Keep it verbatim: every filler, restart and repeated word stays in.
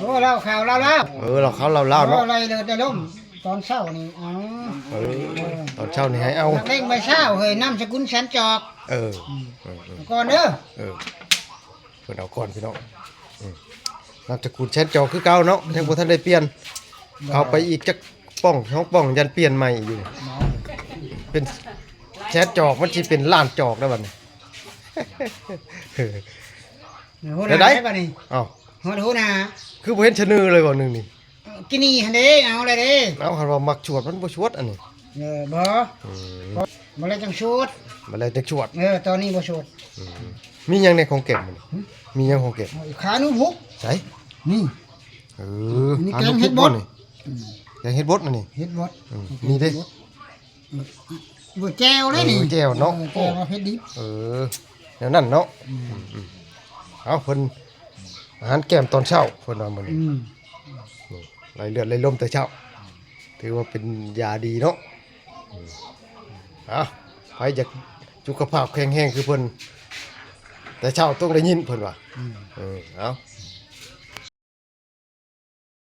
โอ้ เล่าข่าวเล่าเล่า เออ เล่าข่าวเล่าเล่าเนาะ อะไรเลยได้ล่ม ตอนเช้านี่ เอา เออ ตอนเช้านี่ให้เอา นักเลงใบเช้า เฮ้ย นามสกุลแสนจอก เออ อืม เออ เออ ก่อนเด้อ เออ เพิ่นเอาก่อนพี่น้อง อืม นามสกุลแสนจอกคือเก่าเนาะ ยังบ่ทันได้เปลี่ยน เข้าไปอีกจักป่องสองป่อง ยันเปลี่ยนใหม่อยู่ เป็นแสนจอก มันสิเป็นล้านจอกแล้วบัดนี้ หัวหน้า ได้บัดนี้ เอ้า หัวหน้า คือบ่เห็นชะนือเลยบ่หนึ่งนี่ กินนี่หั่นเด้ เอาเลยเด้ เอาคันว่ามักชวดมันบ่ชวดอันนี้ เออ บ่ อืม บ่เลยจังชวด บ่เลยจังชวด เออ ตอนนี้บ่ชวด อืม มีหยังในของแก้มมัน หึ มีหยังของแก้ม ขาหนูพุก ใส่ นี่ เออ นี่ อันนี้ แกงเห็ดบด พุกบ่นี่ อืม แกงเห็ดบดอันนี้ เห็ดบด อืม นี่เด้ เห็ดบด เออ บ่แจ่วเลยนี่ เออ แจ่วเนาะ เออ แจ่วมาเผ็ดดิบ เออ แนวนั้นเนาะ อืม อืม อืม เอาเพิ่น อาหารแก้มตอนเช้า เพิ่นว่ามื้อนี้ อืม นี่ ไหลเลือดไหลลมแต่เช้า ถือว่าเป็นยาดีเนาะ อืม เอา ใครอยากสุขภาพแข็งแรงคือเพิ่น แต่เช้าต้องได้ยินเพิ่นว่า อืม เออ เอา